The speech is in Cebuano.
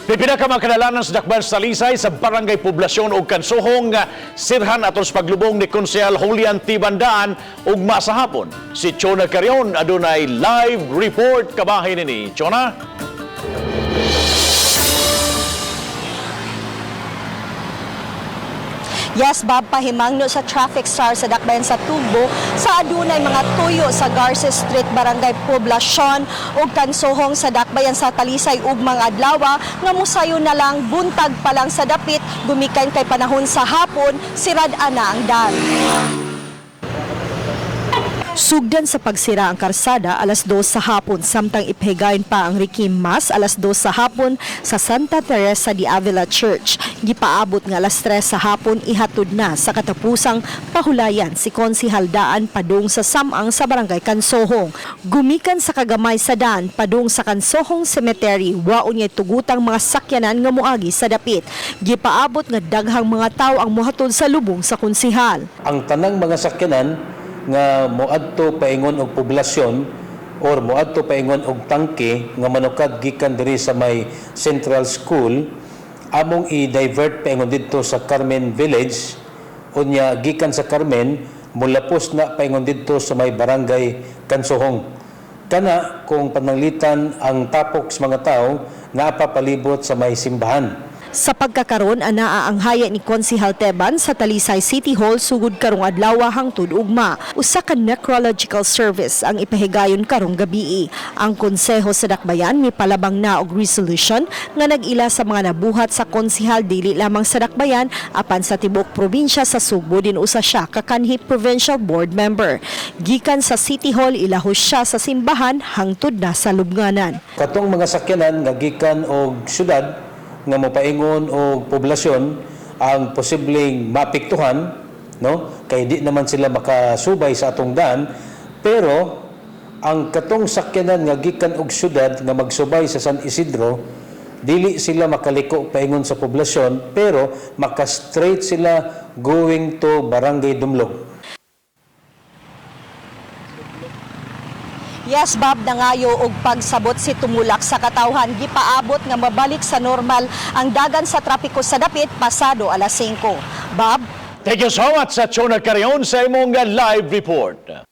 Pipila ka mga kadalanan sa dakbayan sa Talisay sa Barangay Poblasyon ug Kansuhong sirhan atos paglubong ni Konsehal Julian Tibandaan ugma sa hapon. Si Chona Carion adunay live report kabahin nini. Chona? Yes, Bob, pahimangno sa traffic star sa dakbayan sa Tubo sa adunay mga tuyo sa Garces Street, Barangay Poblacion ug Kansuhong sa dakbayan sa Talisay ug mga adlaw nga musayo na lang buntag pa lang sa dapit gumikan kay panahon sa hapon sirad ana ang dan. Sugdan sa pagsira ang karsada alas 2 sa hapon samtang ipahigayon pa ang Requiem Mass alas 2 sa hapon sa Santa Teresa de Avila Church. Gipaabot nga alas 3 sa hapon ihatod na sa katapusang pahulayan si Konsihal Daan padung sa Samang sa Barangay Kansohong. Gumikan sa kagamay sa daan padung sa Kansohong Cemetery, waon niya tugutang mga sakyanan nga moagi sa dapit. Gipaabot nga daghang mga tawo ang mohatod sa lubong sa konsihal. Ang tanang mga sakyanan nga moadto paingon og poblasyon or moadto paingon og tangke nga manukad gikan diri sa may Central School among i-divert paingon didto sa Carmen Village, unya gikan sa Carmen mulapos na paingon didto sa may Barangay Kansuhong. Kana kung pananglitan ang tapok sa mga tao naa pa palibot sa may simbahan. Sa pagkakaron, anaa ang haya ni Konsihal Teban sa Talisay City Hall sugod karong adlaw hangtod ugma. Usa ka necrological service ang ipahigayon karong gabii. Ang konseho sa Dakbayan mipalabang na og resolution nga nag-ila sa mga nabuhat sa konsihal dili lamang sa Dakbayan apan sa tibuok probinsya sa Sugbo, din usa siya ka kanhi provincial board member. Gikan sa City Hall, ilahos siya sa simbahan hangtod na sa lubnganan. Katong mga sakyanan nga gikan og syudad nga mopaingon og poblasyon ang posibleng maapektuhan, no, kay di naman sila makasubay sa atong daan, pero ang katong sakyanan nga gikan og syudad nga magsubay sa San Isidro, dili sila makaliko paingon sa poblasyon pero maka-straight sila going to Barangay Dumlog. Yes, Bob, nangayo og pagsabot si tumulak sa katawhan. Gipaabot nga mabalik sa normal ang dagan sa trapiko sa dapit pasado alas 5. Bob? Thank you so much sa Chona Carion sa imong live report.